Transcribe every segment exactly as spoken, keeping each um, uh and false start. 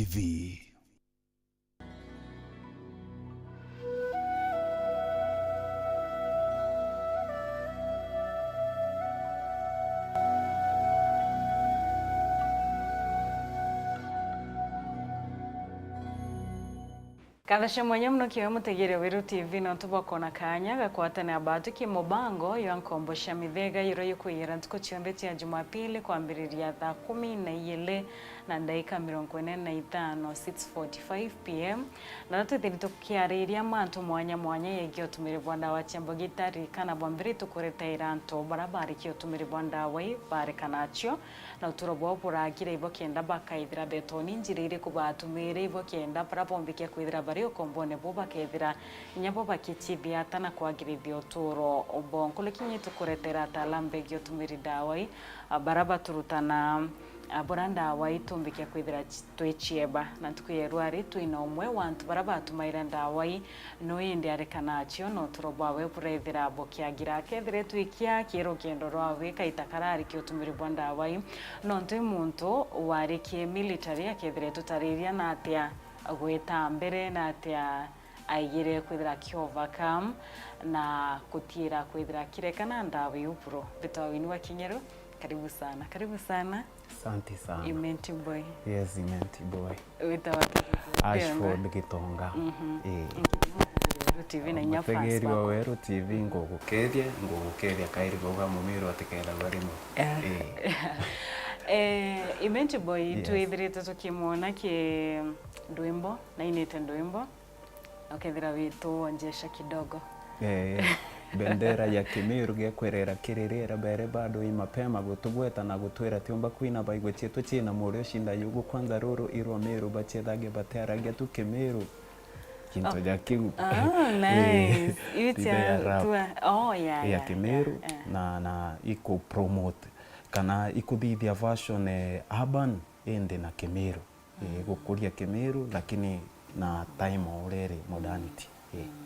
T V. Nkatho cia mwanya mono kiwe mutegeria Weru T V nontu bwa kwona kaanya ga kwatania batu ki mubango jwa nkombo cia mithega iria ikwiyira ntuku cionthe cia Jumapili kwambiriria thaa kumi na ijiri na ndaika mirongo ina na itano, six forty-five p m, na twithiri tukiariria mantu mwanya mwanya yegii utumiri bwa ndawa cia mbogitari, kana bwa mbere tukureteera antu baria barikia utumiri bwa ndawa ii bareka nacio, na uturo bwao burakira ibo kenda bakaithira betoni njira iriku batumire ibo kenda baria bombikia kwithira bari ukombone buu bakethira inya bo bakicithia ata na kwagirithia uturo bwao. Nkuruki inya itukuretera ataalamu begie utumiri ndawa ii, a, baria baturutana, a, buria ndawa ii tumbikia kwithira ci-, twi cieba. Na ntuku ya rwari twina umwe wa antu baria batumaira ndawa ii, no indi areka nacio na uturo bwawe burethira bukiagira. Akethira etwikia ki rugendo rwawe kaita kararikia utumiri bwa ndawa ii, nontu i muntu warikie military, akethira etutariria na atia gwita mbere, na atia aigire kwithira aki overcome na gutiira kwithira akireka na ndawa iu buru. Mbitwa Winnie wa Kinyeru, karibu sana, karibu sana. Asante sana. Imenti boy. Yes, Imenti boy. Witawa Ashford Gitonga. Mhm. Ii. Weru T V na inya fans Mutegeri wa baku. Weru T V, ngugukeethia, ngugukeethia kairi bauga mumiru atikethagua rimwe. Eh. Ii. Eh, Imenti boy, yes, twithirite tukimwona ki ndwimbo, na ainite ndwimbo. Ukethira wituonjesha kidogo. Eh, bendera ya Kimiru gekwerera kiririera bere bado i mapema gutugweta na gutwira tiumba kwina baigwe cietu ciina murio shinda yugu kwanza ruru irwa Miru baciethage batearagia tu Kimiru. Kintu ja kiu. Ah, eh, nice. Iu cia tua. Oh, yeah, ya Kimiru, yeah, yeah, na, na iku promote kana ikuthithia version, eh, urban indi na Kimiru. Eh, gukuria Kimiru, lakini na time o uria iri modernity. Eh. Mm.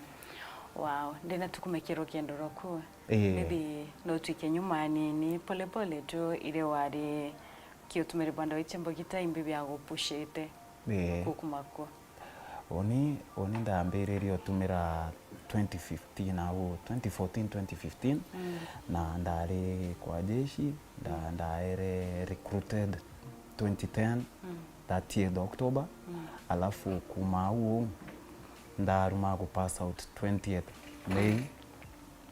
Wow, ndina tukumekira rugendo rwaku. Eh. Maybe no twike nyuma nini, pole pole tu, iria wari kiutumiri bwa ndawa icia mbogita imbi bia gupushite. Eh. Kukuma ku. Uni, uni ndambiririe utumira twenty fifteen au, twenty fourteen, twenty fifteen, mm, na ndari kwa jeshi, nda-, mm, ndaere recruited twenty ten, mm, thirtieth October, mm, alafu kuma au ndaruma gu pass out twentieth May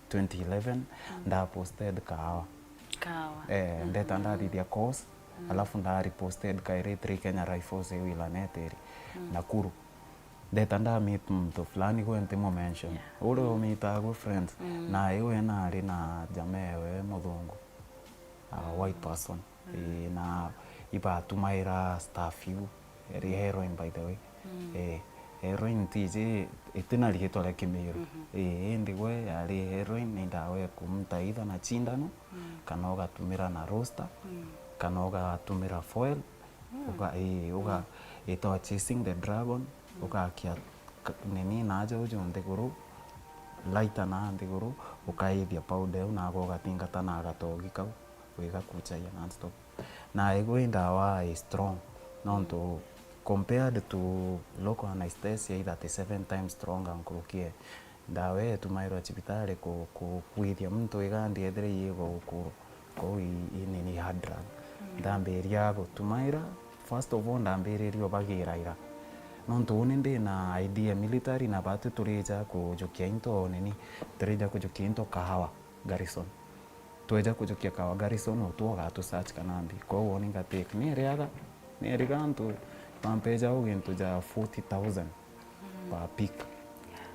twenty eleven, mm, nda posted Kahawa. Kahawa. Eh, mm, ndeta ndathithia course, mm, alafu nda reposted kairi three Kenya Rifles iu Ilaneteri, mm, Nakuru. Ndeta nda meet muntu fulani gwe ntimu mention. Yeah. Uria, mm, umeetaga gwe friends. Mm. Na iwe nari na jamaa ewe muthungu. A, mm, white person. Mm. Ii, na ibatumaira stuff iu. Eri heroin, by the way. Mm. Eh, heroin tiji, itina riitwa ria Kimiru. Mhm. Eh, indi gwe yari heroin, ni ndawa ya kumta either na cindano, mm, kana ugatumira na roaster, mm, kana ugatumira foil, mm, uga, eh, uga, mm, itawa chasing the dragon, mm, ugakia ka-, nini naja uju nthiguru, lighter na nthiguru, ukaithia powder iu, nago ugathingata na gatogi kau. Wigakuchagia non-stop. Na igwe i ndawa i strong, nontu compared to local anesthesia i thirty-seven times stronger nkuruki e ndawa ii itumairwa cibitari ku-, ku-, kuithia muntu igandi ethire iigwa gukuru. Kou i, i nini, hard drug. Mm. Ndambiria gutumaira, first of all, ndambiririe ubagiraira. Nontu uni ndi na idea military na batu turija kujukia into nini, turija kujukia into Kahawa garrison. Tweja kujukia Kahawa garrison, utu ugatu search kana mbi. Kwou uni ngatake, ni eriaga, ni eriga antu bampeja u gintu ja forty thousand per pick.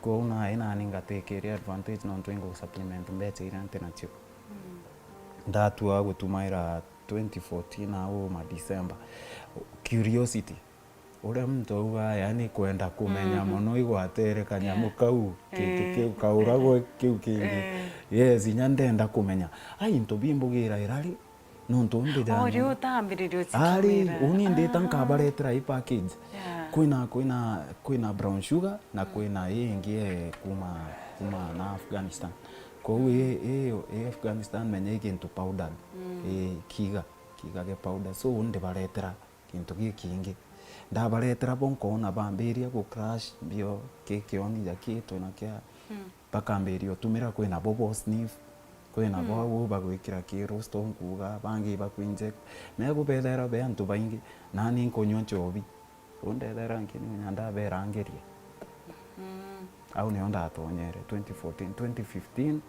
Kwou nai nani ngatake iria advantage nontu ingu supplement mbecha iria nti nacio. Ndatua gutumaira twenty fourteen au ma December. Curiosity. Uria muntu auga, yani, kwenda kumenya mono igwatere kanyamu kau, kintu kiu, kauragwe kiu kingi. Yes, inya ndenda kumenya. Ai, into bimbugira irari, nontu undi jana. Uri utambiriria ucitumira. Ari, uni ndita nkabaretera i package. Yeah. Kwina, kwina, kwina brown sugar na kwina ii ingi, eh, kuma, kuma na Afghanistan. Kwou ii, ii, ii Afghanistan menya i gintu powdered. Ii kiga, kiga ge powder. So, undi baretera gintu gikingi. Ndabaretera bo nkoona bambiria gu crash mbio ki kioni ja kitu na kia, bakambiria utumira kwina bo bo sniff, kwina bo au bagwikira ki roast nkuuga, bangi baku inject. Mea bubethera be antu baingi, nani nkunyua nchobi. Uu ndethera nkini kinya ndaberangiria. Au nio ndatonyere twenty fourteen, twenty fifteen,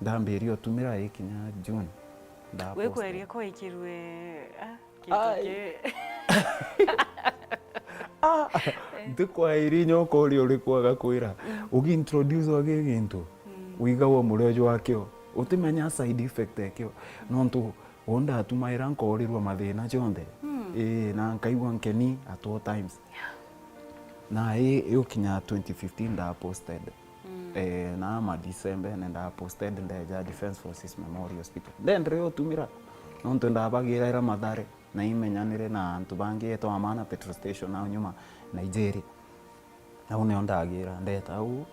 ndambiria utumira i kinya June. Ndapostire. Gwikweria kwaikirwe, ah, kintu ki- Ah, ntikwairi inya ukori uri kwaga kwira. Ugi introduce agi gintu, wigagwa murio jwakio. Utimenya side effect ekio. Nontu uu ndatumaira nkoorirwa mathina jonthe. Ii, na nkaigua nkeni at all times. Na i, iukinya twenty fifteen nda posted. Eh, na ma December nenda posted ndeja Defence Forces Memorial Hospital. Ndendere utumira, nontu ndabagiraira Mathare, na imenyanire na antu bangi etwa Amana Petrol Station au nyuma Nigeria. Au nio ndagira, ndeta au,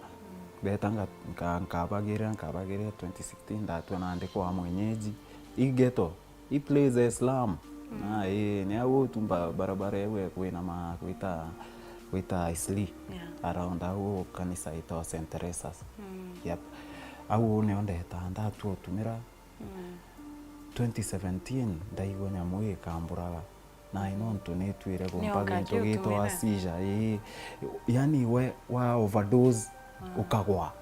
ndeta nga-, nka-, nkabagirira, nkabagirira twenty sixteen, ndatua nandi kwa mwenyeji. Igeto, i place ya Islam. Na, ii, ni au tu mba-, barabara iu ekwinama gwita, gwita Isli. Yeah. Around au kanisa itwa Saint Teresa's. Yep. Au nio ndeta, ndatua utumira. Twenty seventeen, ndaigua nyamu ikamburaga. Na i nontu nitwire gumpa gintu gitwa seizure, ii. Yani we wa overdose, ukagwa.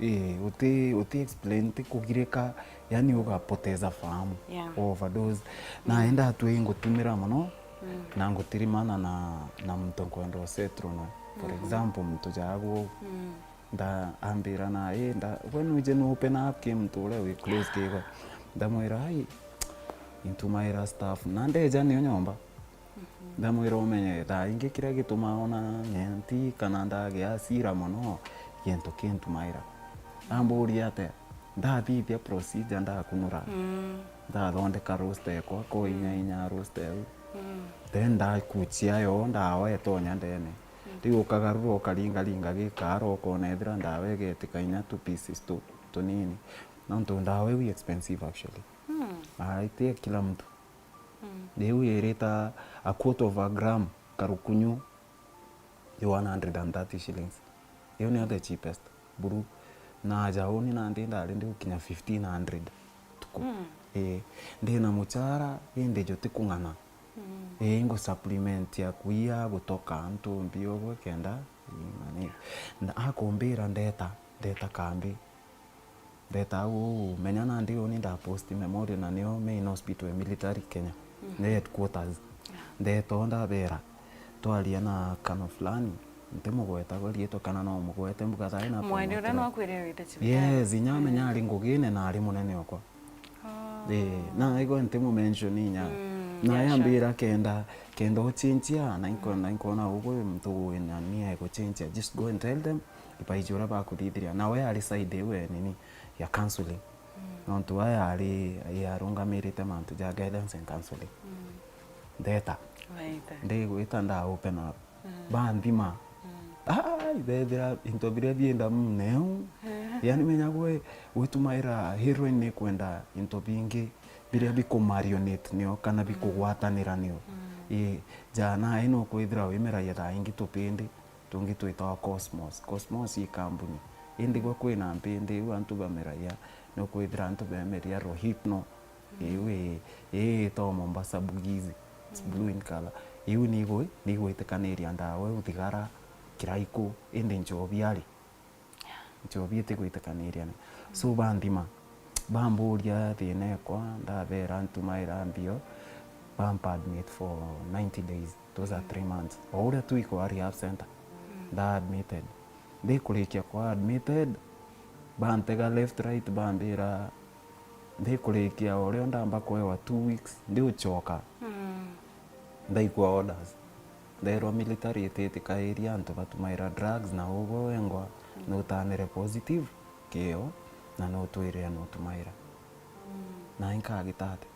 Ii, uti, uti explain, ti kugirika, yani ugapoteza fahamu. Yeah. Wa overdose. Na enda tu ingutumira mono, na ngutirimana na, na muntu nkwenda usettle na. For example, muntu jagu nda-, ambira na, "Ii, nda-, we nwije nu open up ki muntu uria wi close ki gwe?" Ndamwira, "Ai, intumaira staff." Na ndeja nio nyomba. Ndamwira, "Umenye, thaa ingi kiria gitumaa ona ng'enti kana ndagia asira mono, gintu kintumaira." Amburia atia? Ndathithia procedure, ndakunura. Ndathondeka roast ekwa, ko inya inya roast eu. Then ndakuchia yo, ndawa itonya ndene. Riu ukagarura ukaringaringa gikara, ukona ethira ndawa igetika inya two pieces tu, tunini. Nontu ndawa iu i expensive actually. Ai, ti ya kila mtu. Riu irita a quarter of a gram karukunyu i one hundred and thirty shillings. Iyo niyo the cheapest. Buru. Na aja uni nandi ndari ndi gukinya fifteen hundred tuku. Ii, ndina muchara, indi jutikung'ana. Ii, ingu supplement ya kuia gutoka antu mbio gwe kenda, ii, mani. Na akumbira ndeta, ndeta kambi. Ndeta au, menya nandi uni nda post memorial na nio main hospital ya military Kenya. Ni headquarters. Ndeta o ndabera, twaria na kano fulani, ntimugweta gwe riitwa kana no mugwete mbuga thaai na promote. Mwene uria no akwire wite cibitari. Yes, inya amenya ari ngugine na ari munene okwa. Ii, na igwe ntimu mention inya. Na yeah, sure. Yambira kenda, kenda uchinchia, na inko-, na inkona ugwe muntu wina nia iguchinchia. Just go and tell them, ibaiji uria bakuthithiria. Na we ari side iwe nini ya counseling. Nontu we ari, yarungamirite mantu ja guidance and counseling. Ndeta. Waita. Ndigwita nda open up. Banthima. Ai, bethira into biria bienda muneu. Yani menya gwe, gwitumaira heroin ni kwenda into bingi biria bikumarionate nio kana bikugwatanira nio. Ii, jana ino kwithira wimeragia thaa ingi tupindi tungi twitawa Cosmos. Cosmos i kambuni. Indi gwe kwina mpindi iu antu bameragia, nukwithira antu bemeria Rohypnol. Iu i, i itagwa Mombasa Bugizi. It's blue in color. Iu nigu-, nigwitikaniria ndawa iu thigara, kiraiku, indi nchobi ari. Nchobi itigwitikaniria ni. So banthima, bamburia thina ekwa, ndabera ntumaira mbio, bampa admit for ninety days. Those are three months. O uria tu ikwa rehab center, nda admitted. Ndikurikia kwa admitted, bantega left right, bambira, ndikurikia o rio ndamba kwewa two weeks, ndiuchoka. Ndaikwa orders. Nderwa military ititikairia antu batumaira drugs, na ugwe wengwa nutanire positive kio, na nutwirire nutumaira. Na inkagita atia?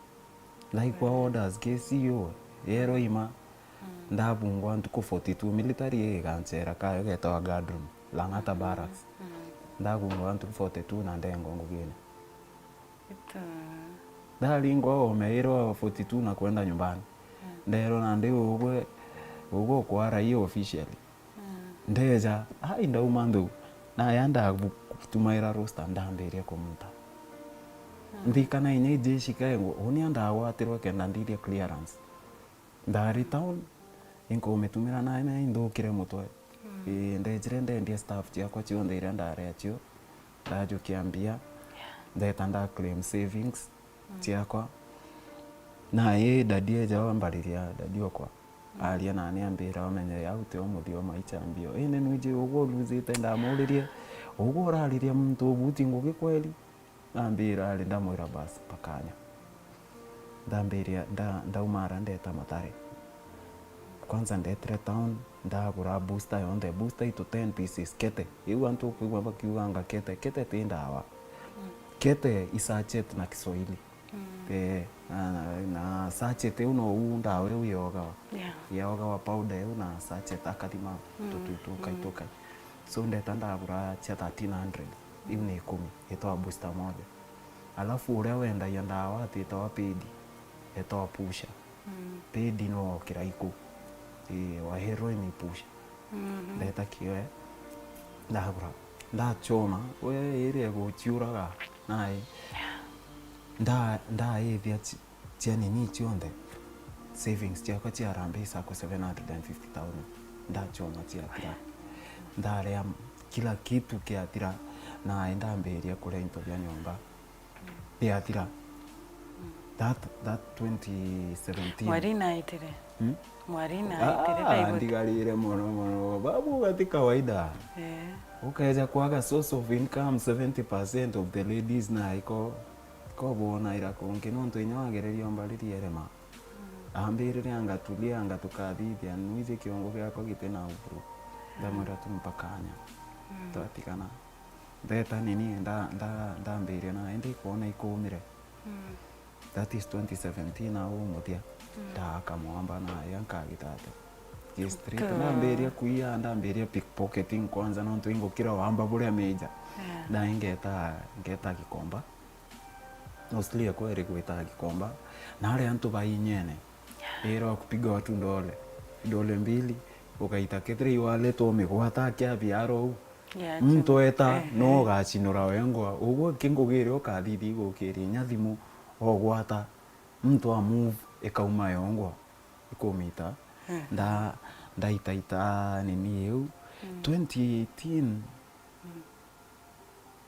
Ndaikwa orders, K C O, yerwa ima, ndabungwa ntuku forty-two, military iganchera kayo getawa guard room, Lang'ata Barracks. Ndabungwa ntuku forty-two na ndengwa ngugine. Ndaringwa omeirwa forty-two na kwenda nyumbani. Nderwa nandi ugwe, Uguo ukwara hiyo officially. Mm. Ndeja, ai, ndauma nthu. Naya ndagutumaira roster, ndambiria kumuta. Mm. Ndirikana inya ijeshi kaengo, uni ndagwatirwe kenda ndithia clearance. Ndari town, inkumitumira nae na inthukire mutwe. Mm. Ii, ndejire ndendia stuff ciakwa cionthe iria ndari acio, ndajukia mbia, yeah, ndeta nda claim savings, mm, ciakwa. Na ii, daddy eja wambariria, daddy okwa. Mm. Aria nani ambira, umenye au tio muthia o maicha mbio. Indi nwiji uguo luzite, ndamuririe, uguo urariria muntu ubuti ngugi kweli? Ambira ari, ndamwira, basi, pakanya. Ndambiria, nda-, ndauma ara ndeta Mathare. Kwanza ndetire town, ndagura booster yonthe, booster itu ten pieces, kete. Iu antu ukwigua bakiuganga kete, kete ti ndawa. Mm. Kete i sachet na Kiswahili. Mm. Eh, na, na sachet iu nou ndawa iu yogawa. Yeah. Yogawa powder iu na sachet akathima, mm, tutu tukai, mm, tukai. So ndeta ndagura cia thirteen hundred. Iu ni ikumi, itwa booster moja. Alafu uria wendagia ndawa atitawa pedi, etagwa pusha. Mm. Pedi no okira iku. Ii, wa heroin pusha. Mhm. Ndeta kioe, ndagura, ndachoma, we iria iguchiuraga, nai. Nda-, ndaithia chi-, cia nini cionthe. Savings ciakwa cia Harambee Sacco seven hundred and fifty thousand. Ndachoma ciathira. Ndarea kila kitu kiathira, nai ndambiria kuria into bia nyomba. Biathira. That, that twenty seventeen. Mweri naitire. Hmm? Mweri naitire, ah, ndigarire mono mono. Babu gati kawaida. Eh. Ukeja kwaga source of income, seventy percent of the ladies na iko, ko bona ira kungi, nontu inya wagereria ombariri erema. Mm. Ambirire anga tulia, anga tukathithia, nwiji kiongo giakwa giti na uhuru. Ndamwira tu mpakanya. Mm. Twatigana. Ndeta nini, nda-, nda-, ndambiria na indi kwona ikumire. Mm. That is twenty seventeen au muthia. Mm. Ndaaka mwamba na ya nkagita atia? Gi street. Ndambiria kuia, ndambiria pickpocketing kwanza, nontu ingukira wamba buria meja. Yeah. Na ingeta, ngeta Gikomba. Mostly ekwa iri gwita Gikomba. Na ari antu ba inyene. Ira kupiga watu ndole. Ndole mbili, ugaita kethira iwaletwa umigwata akiabia arou. Yeah, muntu eta, ehe, no ugacinura wengwa. Uguo ki ngugi iria ukathithia igukiria inya thimu, ogwata, muntu a move, ikauma yongwa, ikumita. Ehe. Nda-, ndaitaita nini iu. Mm. Twenty eighteen, mm,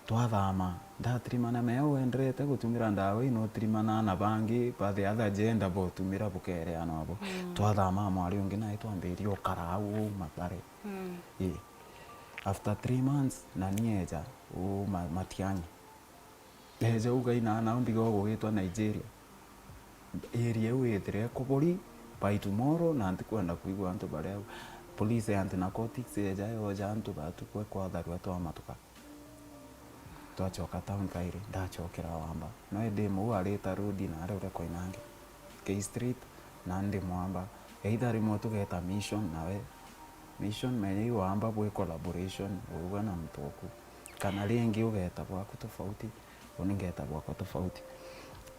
twathama, ndatirimana mea wenderete gutumira ndawa ino tirimana na bangi, ba the other gender botumira bukereanwa bo. Mm. Twathama mwari ungi nae twambirie ukara au uu Mathare. Mm. Ii. After three months, nani eja, uu Ma-, Matiang'i. Eja ugai na nao mbiga ugugitwa Nigeria. Area iu ithire ikuburi by tomorrow, na ntikwenda kwigua antu baria au. Police ya anti narcotics eja yoja antu batu kwe kwatharua twamatuka. Twachoka town kairi, ndachokera wamba. No indi muu arita road na aria uria Koinange. K Street, na ndi mwamba. Either rimwe tugeta Mission nawe. Mission menya iu wamba bwi collaboration, uga na muntu oku. Kana ringi ugeta bwaku tofauti, uni ngeta bwakwa tofauti.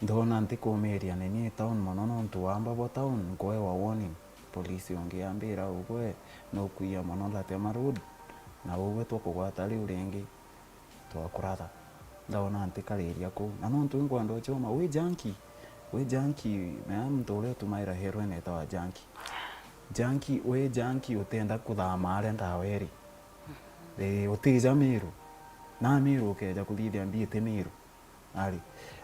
Ndona ntikumiria nini town mono nontu wamba bwa town, nkwewa warning. Polisi ungi ambira, ugwe nukuia mono Latema Road, na ugwe twakugwata riu ringi. Twakuratha. Ndaona ntikariria kuu. Na nontu inkwenda uchoma, wi junkie. Wi junkie, mea muntu uria utumaira heroin etawa junkie. Junkie, wi junkie utenda kuthama aria ndawa iri. Ii, utija Miru. Na Miru ukeja kuthithia mbi iti Miru. Ari.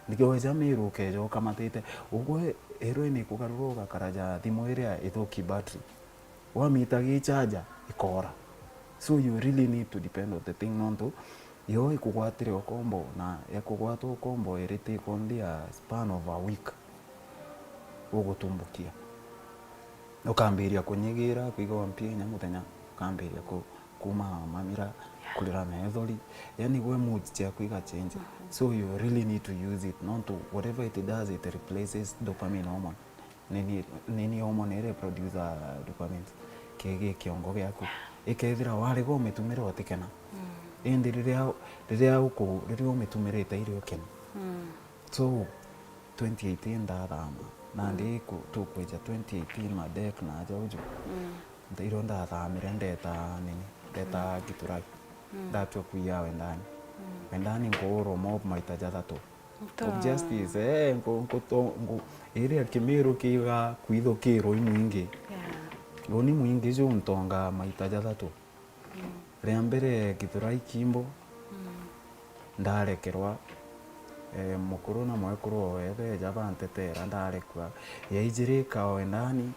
Nikio weja Miru ukeja ukamatite. Ugwe heroin ikugarura ugakara ja thimu iria ithuki battery. Wamita gi charger, ikora. So you really need to depend on the thing, nontu yo ikugwatire ukombo, na yakugwata ukombo iri take only a span of a week. Ugutumbukia. Ukambiria kunyigira, kwigua mpia inya muthenya, ukambiria ku-, kuma mamira, kurira methori. Yani gwe mood ciaku iga change. Mhm. So you really need to use it, nontu whatever it does, it replaces dopamine hormone. Nini, nini hormone iria iproduce dopamine ki, ki kiongo giaku. Ikethira warega umitumira utikena. Mm. Indi riria, riria uku-, riria umitumirite iri ukena. Mm. So, twenty eighteen ndathama. Nandi, mm, ku-, tukwija twenty eighteen madek na aja uju. Mm. Ndeirwe ndathamire ndeta nini, ndeta Githurai. Mm. Ndatua kuiya Wendani. Mm. Wendani nkuurwa mob maita jathatu. Nto. Of justice, eh, nku-, nkuto-, nku-, iria Kimiru kiuga kwithukirwa i mwingi. Yeah. Uni mwingi ju ntonga maita jathatu. Mm. Ria mbere Githurai Kimbo, mm, ndarekerwa, eh, mukuru na mwekuru owe beja bantetera, ndarekua. Ya ijiri ka Wendani,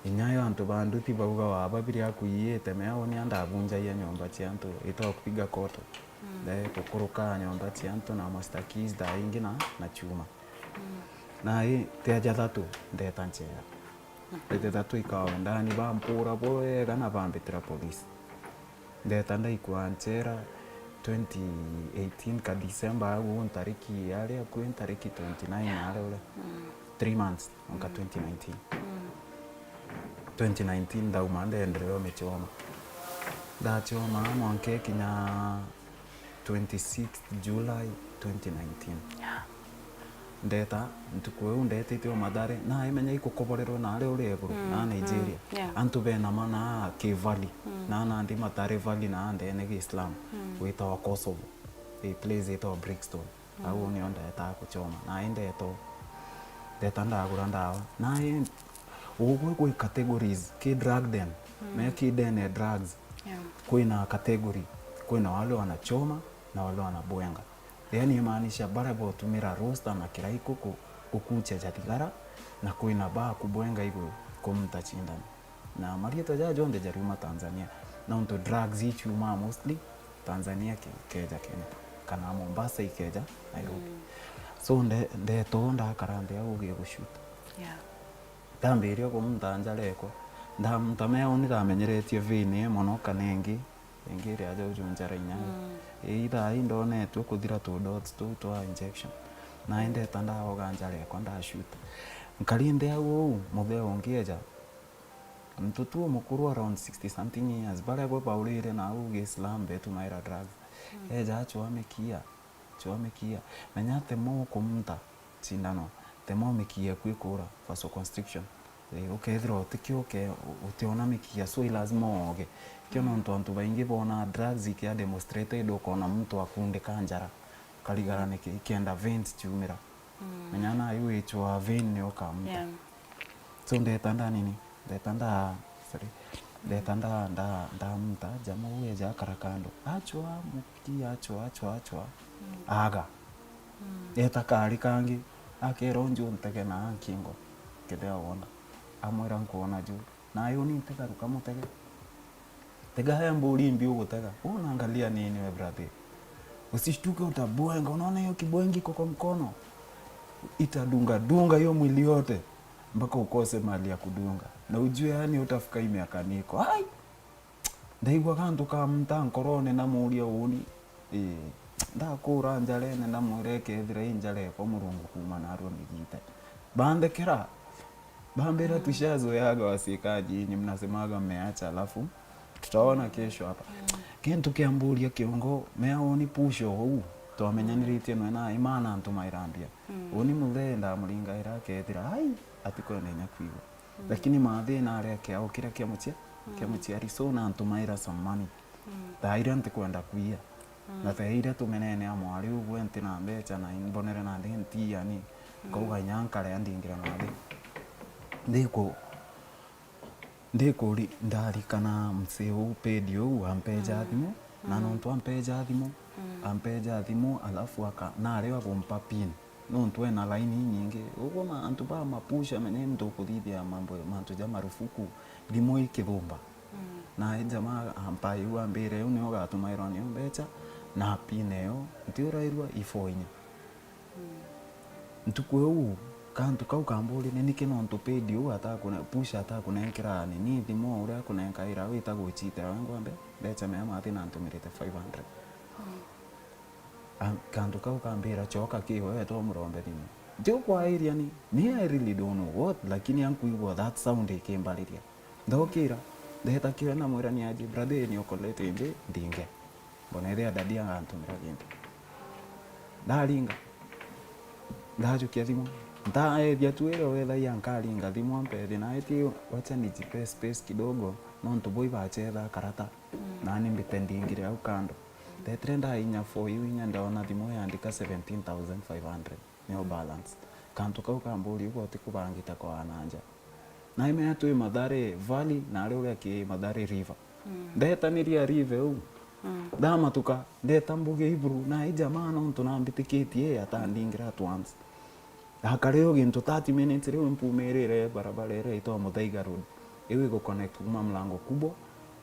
inya yo antu ba nduthi bauga waba biria akuiyite, mea uni andabunjagia nyomba cia antu, itwa kupiga koto. Mm. Eh, kukuruka nyomba cia antu na master keys thaa ingi na, na chuma. Mm. Na i, tia jathatu, ndeta nchera. Ithethatu ikawa Wendani, bampura bwega na bambitira polisi. Ndeta ndaikwa nchera twenty eighteen ka December, au ntariki, ari akui ntariki twenty nine, ari uria. Mm. Three months, onka, mm, twenty nineteen. Mm. Twenty nineteen ndauma, ndeenderea michoma. Ndachoma mwanka ikinya twenty-sixth July twenty nineteen. Yeah. Ndeta, ntuku iu ndetite o Mathare, na imenya ikukoborerwa na aria uri iguru, mm, na Nigeria. Mm, yeah. Antu bena mana ki valley, mm, na nandi Mathare valley na ndene gi slum, mm, witawa Kosovo. A place itawa Brixton. Mm. Au nio ndeta kuchoma. Na i ndeto, ndeta ndagura ndawa. Na i, ugwe gwi categories, ki drug den, mm, me ki den ya drugs. Yeah. Kwina category, kwina wale wanachoma na wale wanabwenga. Yaani imaanisha baria botumira roaster na kiraiko ku-, gukucha ja thigara, na kwina ba kubwenga iguru kumta chindano. Na marietwa jaa jonthe jariuma Tanzania. Nontu drugs ichiumaa mostly Tanzania ke-, ikeja Kenya, kana Mombasa ikeja Nairobi. Mm. So nde-, ndeto ndakara nthi au ugie gushuta. Yeah. Ndambiria kumunta njara ekwa. Ndamunta mea uni ndamenyeretie vein ii mono kana ingi, ingi iria jauju njara inya. Mm. Ii thaa ii ndonetue kuthira tu dots tuu twa injection. Na indeta ndaoga njara ekwa ndashuta. Nkari nthi au uu, muthee ungi eja. Muntu tu mukuru around sixty something years, baria bo baurire na au gi slum betumaira drugs. Mm. Eja achwa mikia. Chwa mikia. Menya temo kumunta chindano, temo mikia kwikura, vasoconstriction. Eh, ukethirwa utikio uke-, utiona mikia, so i lazima ooge. Kio, mm, nontu antu baingi bona drugs ikia demonstrated, ukona muntu akundika njara, karigara niki, ikenda veins chiumira. Mm. Menya na iu ichwa vein ni ukamunta. Yeah. So ndeta nda nini? Ndeta nda, sorry. Ndeta nda, nda, ndamunta, jamaa uu eja akara kando. Achwa mukia, achwa, achwa, achwa. Mm. Aga. Mm. Eta kari kangi, akera unju ntege na nkingo. Kethia wona. Amwira nkwona ju. Nayo ni ntigaruka mutege. Tega haya mburi mbi ugutega. Unaangalia nini we brother? Usishtuke utabwenga. Unaona hiyo kibwengi iko kwa mkono? Itadunga dunga hiyo mwili yote mpaka ukose mali ya kudunga. Na ujue yani utafika hii miaka niko. Ai! Ndaigua kantu ka mta nkorone na muria uni. Ii. Ndakura njarene na mwire kethira i njara ekwa Murungu kuma narua migite. Bandekera. Bambira, mm, tushazoeaga wasikaji yenye mnasemaga mmeacha, alafu tutaona kesho hapa. Mm. Kintu kiamburia kiongo, mea uni pusho uu, twamenyaniritie nwe na imana antu mairambia. Mm. Uni muthee ndamuringaira akethira, ai, atikwenda inya kwigua. Mm. Lakini mathina aria kiao kiria kia muchia-, kia, mm, muchiari, so na antu maira some money. Mm. Thaa iria ntikwenda kuiya. Mm. Na thaa iria tumenene a mwari ugwe nti na mbecha na imbonere nandi ntiani. Mm. Nkauga inya nkarea ndingira nathi. Ndiku-, ndikuri-, ndarikana msee uu pedi uu ampeja, mm, thimu. Na, mm, nontu ampeja thimu, mm, ampeja thimu, alafu aka-, naria agumpa pin. Nontu ena line inyingi. Uguo ma-, antu ba mapusha, menya muntu ukuthithia mambo, mantu ja marufuku, thimu ikithumba. Mm. Na jamaa ampa iu ambire, iu nio ugatumairwa nio mbecha, na pin iyo, ntiurairua, ifo inya. Mm. Ntuku iu, kantu kau kamburire, niki nontu pedi uu atakune-, pusha atakunenkera nini thimu uria akunenkaira wita guchitira we ngwambe, mbecha mea mathi na ntumirite five hundred. Mm. Am-, kantu kau kambira, "Choka ki we, wetwa umurombe thimu." Ntiukwairia ni, me I really don't know what, lakini ankwigua that sound ikimbariria. Ndokira, ndeta kiwe na mwira ni aje, "Brother, ni okolete ingi, ndinge. Mbona ethia daddy agantumira gintu." Ndaringa. Ndajukia thimu. Ntaethia tu iria wethagia nkaringa thimu ampethi, na eti wacha nijipe space kidogo, nontu boi bachetha karata. Mm. Nani mbite ndingire au kando. Ndetire ndainya for you inya ndaona thimu yandika seventeen thousand five hundred. Nio balance. Kantu kau kamburi uguo ti kubangita kwa na nja. Na imenya twi Mathare Valley, na ari uria ki Mathare River. Mm. Ndetaniria river u. Mm. Ndamatuka, ndeta mbuge iburu, na i jamaa nontu nambitikitie atandingira at once. Akari o gintu thirty minutes, riu mpumirire barabara iria itwa Muthaiga Road. Iu igu connect kuma Mlango Kubwa,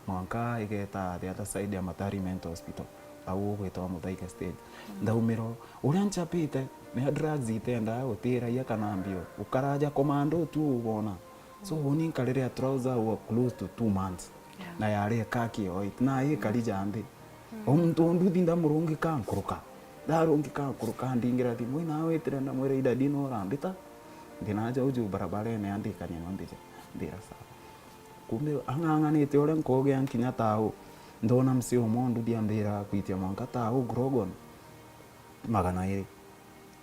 mwanka igeta the other side ya Matari Mental Hospital. Au ugwitwa Muthaiga stage. Mm. Ndaumira o, uria nchapite, ni a drugs itendaa gutiragia kana mbio. Ukaraja commando tu ubona. So, uni nkariria trouser wa close to two months. Yeah. Na yari kaki o it, na ikari ja nthi. Mm. O muntu o nduthi ndamurungika nkuruka. Ndarungika nkuruka, ndingira thimu, ina witire ndamwira, "Idadi no urambita. Ndi naja uju barabarene, andikania no mbije." Ndira, "Sawa." Kumbe ang'ang'anite uria nkogia nkinya tau. Ndona msee umwe o nduthi ambira kwitia mwanka tau Grogon magana iri.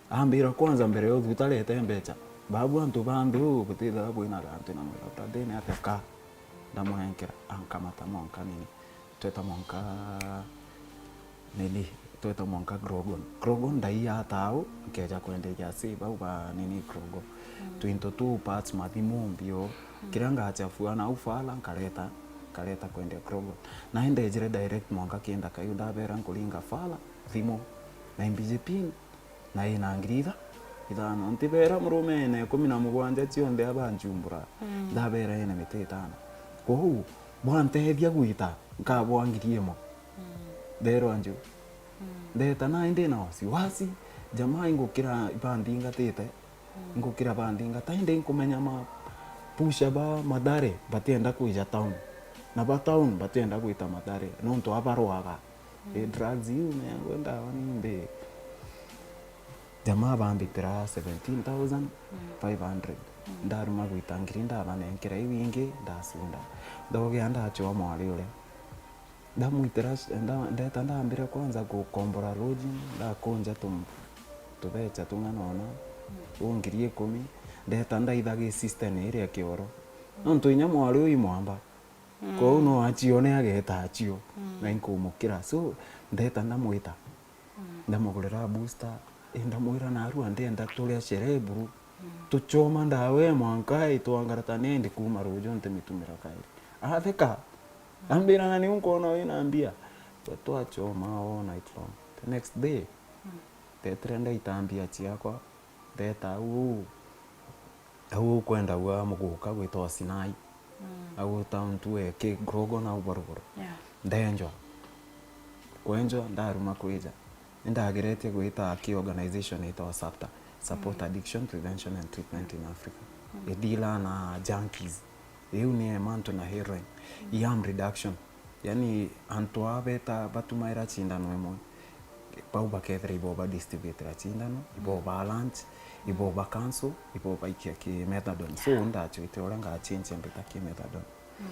Ambira, "Kwanza mbere ya uthuta rete mbecha. Babu antu ba nthi uu butithagwa bwina gantu." Namwira, "Utathine atia ka?" Ndamunenkera, ankamata mwanka nini. Tweta mwanka nini, tweta mwanka Grogon. Grogon ndaiya tau, nkeja kwenderia si bau ba nini Grogon. Mm. Twinto tu parts, mathimu, mbio. Mm. Kiria ngachafua na ufala nkareta, nkareta kwendia Grogon. Na indejire direct mwanka kinda kayu ndabera nkuringa fala, thimu, na imbiji pin, na ina ngiri itha-, ithano. Ntibera murume ene ikumi na mugwanja cionthe abanchumbura. Mm. Ndabera ene miti itano. Kwou, bwantethia gwita, nkabwa ngiri imwe. Mm. Nderwa nju. Mm. Ndeta na indi na wasiwasi, jamaa ingukira ibandingatite. Mm. Ingukira bandingata, indi inkumenya ma pusha ba Mathare batienda kwija town. Na ba town batienda gwita Mathare, nontu abarwaga. Mm. Eh, drugs iu, nengwe ndawa ni mbi. Jamaa bambitira seventeen thousand five hundred. Mm. Ndaruma gwita ngiri, ndabanenkera iu ingi, ndasunda. Ndogea ndachwa mwari uria. Ndamwitira sh-, nda-, ndeta ndambira kwanza gukombora lodging, ndakunja tu-, tubecha tung'ana ona, mm, u ngiri ikumi, ndeta ndaitha gi sister ni iria kioro. Mm. Nontu inya mwari uyu imwamba. Mm. Kwou no achione ageta achio, mm, na inkumukira. So, ndeta ndamwita. Mm. Ndamugurira booster, eh, ndamwira, "Narua ndienda turia sherehe buru." Mm. Tuchoma ndawa e mwanka itwangarata, nendi kuma ruju ntimitumira kairi. Atheka. Mm. Ambira, "Na niu nkwona wina mbia." Twa-, twachoma all night long. The next day, mm, ndetire ndaita mbia chiakwa, ndeta au uu, au ukwendagua muguka gwitwa Sinai. Mm. Au town tu e ki Grogon au baruguru. Yeah. Ndenjwa. Kwenjwa, ndaruma kwija. Nindageretie gwita ki organization itagwa SAPTA, Support, mm, Addiction Prevention and Treatment in Africa. Mm. Idila na junkies. Iu ni mantu na heroin. Mm. I harm reduction. Yani, antu aa beta batumaira cindano imwe, bau bakethira ibo ba distributira cindano, ibo, mm, ba lunch, ibo, mm, ba cancel, ibo baikia ki methadone. So, yeah, ndachwite uria ngachinchia mbita ki methadone. Mm.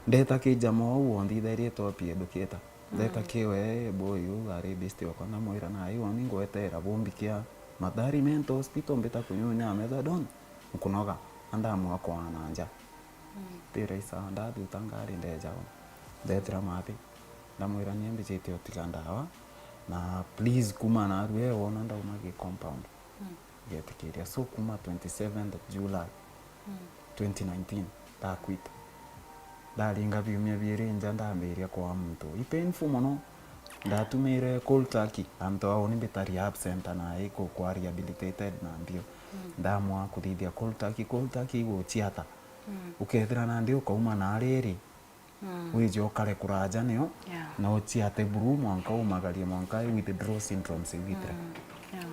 Ndeta ki jamaa uu wonthithirie top educator. Ndeta, mm, ki we boy uu ari best okwa, ndamwira, "Nai woni ngwetera bumbi kia Mathari Mental Hospital, mbita kunyunya methadone, nkunoga, na ndamua kwana nja." Mm. Tira isawa, ndathuta ngari ndeja o. Ndetira mathi. Ndamwira, "Ni mbijitie utiga ndawa. Na please kuma narua e wona ndauma gi compound." Mm. Ngetikiria. So kuma twenty-seventh July, mm, twenty nineteen, ndakwita. Ndaringa biumia biiri nja ndambiria kwa muntu. I painful mono. Ndatumire cold turkey, antu ao ni mbita rehab center na iko kwa rehabilitated na mbio. Mm. Ndamua kuthithia cold turkey, cold turkey iguchiata. Mm. Ukethira nandi ukauma na riri, mm, wije ukare kuraja nio, yeah, na uchiate buru mwanka umagarie mwanka withdraw syndromes iwithire. Mm. Yeah.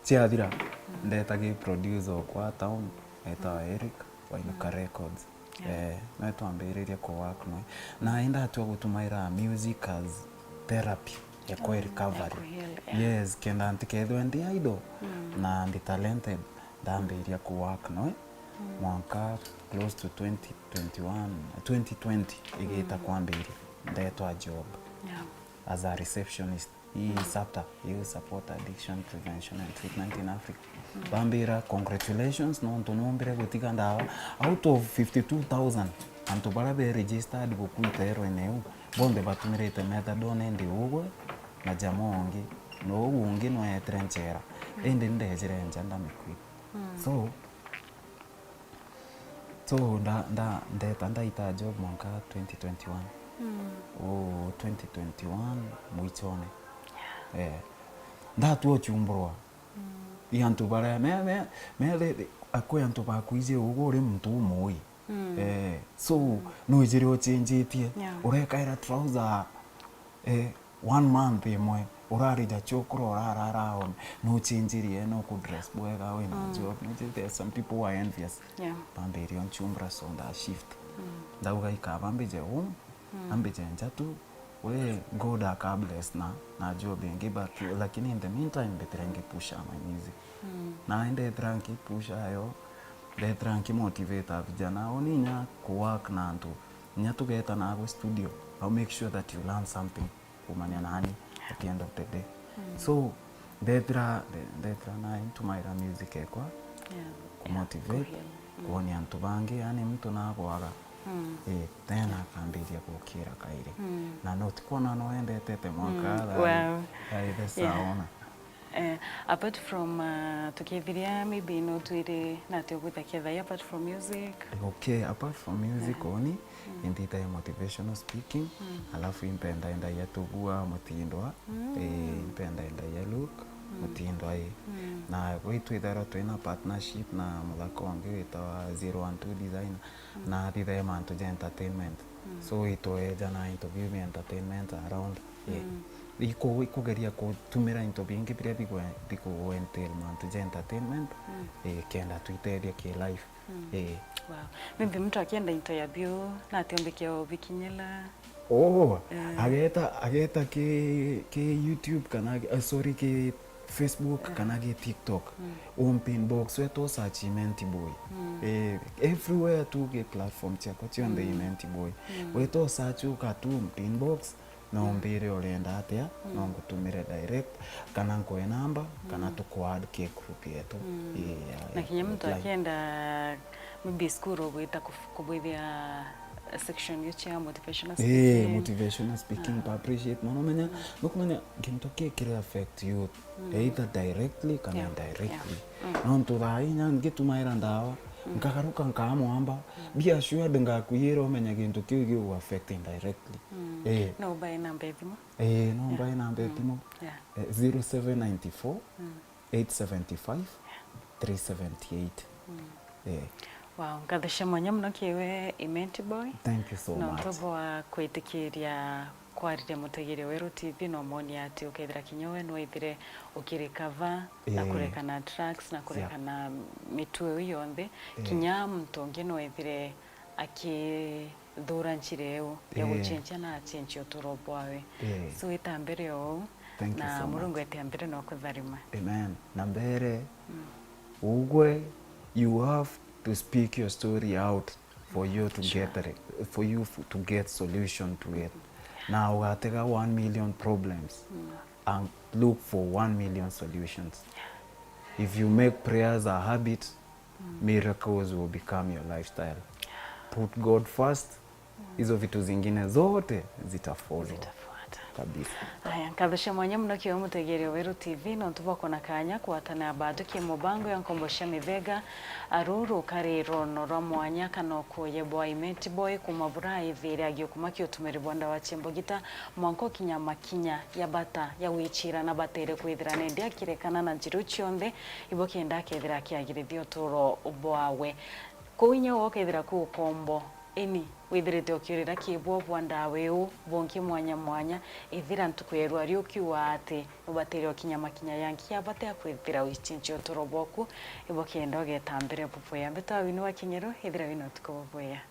Chiathira, mm, ndeta gi producer okwa town, etawa, mm, Eric, Wainuka, mm, Records. Yeah. Eh, nawe twambiririe ku work nawe. Na indatua gutumaira music as therapy ya kwi, mm, recovery. Ya ku heal, yeah. Yes, kenda ntikethwe ndi idle, mm, na ndi talented, ndambiria ku work nawe. Mm. Mwanka close to twenty twenty-one, twenty twenty igita, mm, kwambiria, ndetwa job, yeah, as a receptionist. ii SAPTA, Youth Support Addiction Prevention and Treatment in Africa. Bambira, "Congratulations, nontu numbire gutiga ndawa. Out of fifty-two thousand, antu baria be registered gukuite erwene iu, bonthe batumirite methadone indi ugwe na jamaa ungi, na uu ungi nweetire nchera. Indi ndejire nja ndamikwit." So, so nda, nda, ndeta ndaita job mwanka twenty twenty-one. Uu twenty twenty-one mwichone. Eh. Ndatua uchumburwa. I antu baria me, me, me, the, the, akwi antu bakwiji ugu uri muntu umui. Eh, so, nwijire uchinjitie. Yeah. Urekaira trouser, eh, one month imwe, urarija chokora, urarara on, nuchinjirie, nuku dress bwega, wina job. Niji, there are some people who are envious. Yeah. Bambirie unchumbra, so nda shift. Ndauga ikaba mbije home, ambije nja tu, we God aka bless na, na job ingi, but, lakini in the meantime, mbitire ngipusha my music. Na ndethira nkipusha yo, ndethira nkimotivate vijana, oni inya ku work na antu, inya tugeta nabo studio, I'll make sure that you learn something kumania nani at the end of the day. So, ndethira, nde-, ndethira na ntumaira music ekwa, yeah, kumotivate, yeah, kuheal. Kwonia antu bangi, yani mtu nagwaga, eh, then akambiria gukira kairi. Na no tikwona no endetete mwaka, wow, aithesa ona. Eh, apart from, uh, tukithiria, maybe no twire na ati ugwita kethai apart from music? Okay, apart from music, oni, ninditae motivational speaking, alafu impenda endagia tugua mutindwa, eh, impenda endagia look, mutindwa, eh. Na gwitu ithairwa twina partnership na muthaka ungi witawa zero one two Designer, na thithae mantu ja entertainment. So itweja na into biu bia entertainment around, eh. Iku-, ikugeria kutumira into bingi biria bigwe-, bikugu entail mantu ja entertainment, eh, kenda twitethia ki life. Eh. Wow. Maybe muntu akienda into ya biu, na ati ombe kia ubikinyela? Oh, ageta, ageta ki, ki YouTube kana, eh, sorry, ki Facebook kana ki TikTok. Umpe inbox, weta usearch Imenti Boy. Eh, everywhere tu ki platform ciakwa cionthe Imenti Boy. Weta usearch uka tu umpe inbox, no mbire urenda atia, no ngutumire direct, kana nkwe namba, kana tuku add ki group yetu. Eh, ya, na kinya muntu reply. Akienda maybe school ugwita kuf-, kubwithia section iu cia motivational speaking. Eh, motivational speaking, pa appreciate mono, menya, nukumenya gintu ki kiri affect youth, either directly kana indirectly. Nontu thaa inya ngitumaira ndawa, nkagaruka nkamwamba, be assured ngakwiyira umenya gintu kiu gigu affect indirectly. Eh. No mbae namba ya thimu? Eh, no mbae namba ya thimu. Yeah. Eh, zero seven nine four, eight seventy five, three seventy eight. Eh. Wow, nkatho cia mwanya mono kiwe Imenti Boy. Thank you so much. Nontu bwa kwitikiria kwariria mutegeria Weru T V, na umonia ati ukethira kinya we nwithire ukirecover na kureka na drugs, na kureka na mitu iu yonthe, kinya muntu ungi nwithire aki thuura njira iu ya gucenjia na acenjia uturo bwawe. So, ita mbere o uu, na Murungu etia mbere no kutharima. Amen. Na mbere, ugwe, you have to speak your story out for you to get re-, for you f-, to get solution to it. Na ugatega one million problems and look for one million solutions. If you make prayers a habit, miracles will become your lifestyle. Put God first, hizo vitu zingine zote zitafollow. Zitafuata. Kabisa. Aya, nkatho cia mwanya mono kiwe mutegeria Weru T V, nontu bwa kwona kanya kwatana bado ki mubango ya nkombo cia mithega, aru rukari rono rwa mwanya kana ukuye bwa Imenti Boy kuma bura ithire agiukuma kiutumiri bwa ndawa cia mbogita, mwanka ukinya makinya ya bata ya wichira na batere kwithira nendi akirekana na njira iu cionthe, ibo kenda akethira akiagirithia uturo bwawe. Kuu inya gwe ukethira kwi ukombo, ini withirite ukiurira kibwo bwa ndawa iu bungi mwanya mwanya, ithira ntuku ya irua riu ukiuga ati nubatire ukinya makinya yangi ya bata ya kwithira uichinchia uturo bwaku, ibo kenda ugeta mbere bubwea. Mbeta wini wa Kinyeru, ithira wina utuku bubwea.